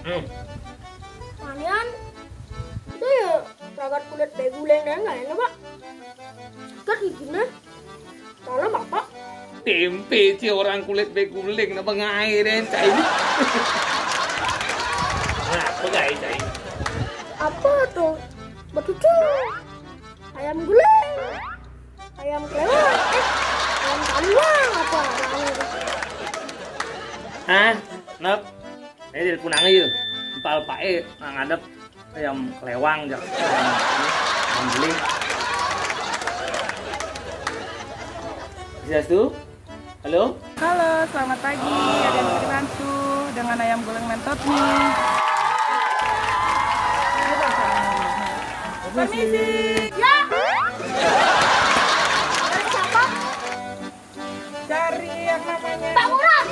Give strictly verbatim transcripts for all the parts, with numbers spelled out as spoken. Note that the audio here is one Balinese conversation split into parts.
Hmm. Manian, itu ya ragat kulit bé guling deh, nggak enak, Pak. Sakit giginya. Dalam apa? Tempe, ci orang kulit bé guling, apa ngaé deh, cai. Nah, pegai, cai. Apa tuh? Betutu. Ayam guling. Ayam kelewang. Eh, ayam taliwang apa? Hah? Nop? Ini telepon aja yuk. Empal pae ngadep ayam kelewang, jak. Ayam, ayam guling. Bisa tuh? Halo? Halo, selamat pagi. Ada yang bisa dibantu dengan ayam guling mentot nih. Permisi. Ya. Dari siapa? Dari yang namanya Pak Murad.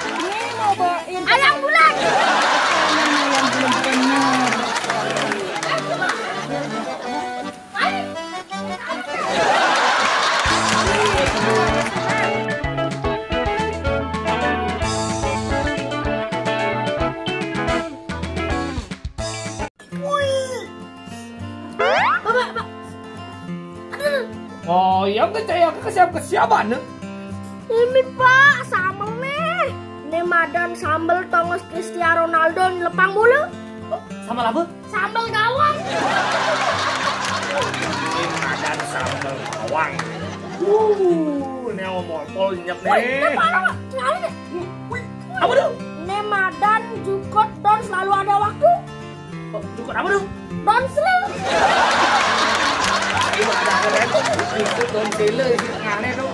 Ini mau bawain ayam bulan. Ayam bulan bener. Wih. Bapak, Pak. Aduh. Oh, ya, percaya ke siapa, ke siapa, nih? Ini, Pak, sambel nih. Ini madan sambel tongos Cristiano Ronaldo lepang mulu. Oh, sambel apa? Sambel gawang. Ini madan sambel gawang. Uh, ini mau mol-mol nyep nih. Wih, ini parah, Pak. Kenapa nih? Wih, apa tuh? Ini madan jukut don selalu ada waktu. Oh, jukut apa tuh? Don selalu. Ayo, ada, ada, ada. Jukut don selalu isi tengahnya tuh.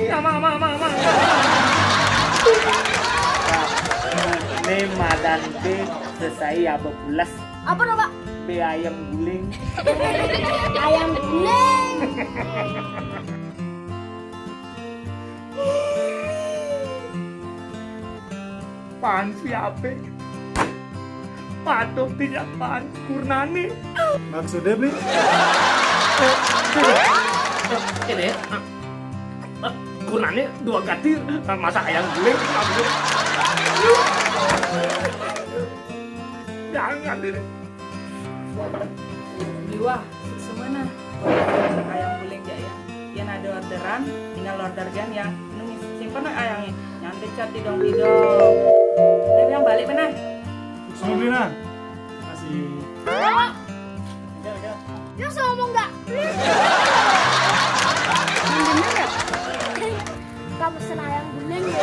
Sama, sama, sama, sama. Ini madan B selesai apa pulas? Apa tuh, Pak? B ayam guling. Ayam guling. Pan siapa? Patuh tidak pan Kurnani. Maksudnya, Bli? Ini, eh, eh, Kurnani dua gati, eh, masa ayam guling, maksudnya. Jangan ini. Di wah, semuanya. Ayam guling ya, ya. Yang ada orderan, tinggal order kan ya. Nunggu simpen wé ayangnya. Jangan dicat di dong, di dong. Udah bilang balik mana? Sungguh, Lina. Masih. Udah, udah. Dia ngomong nggak? Yang bener nggak? Nggak pesen ayam guling ya.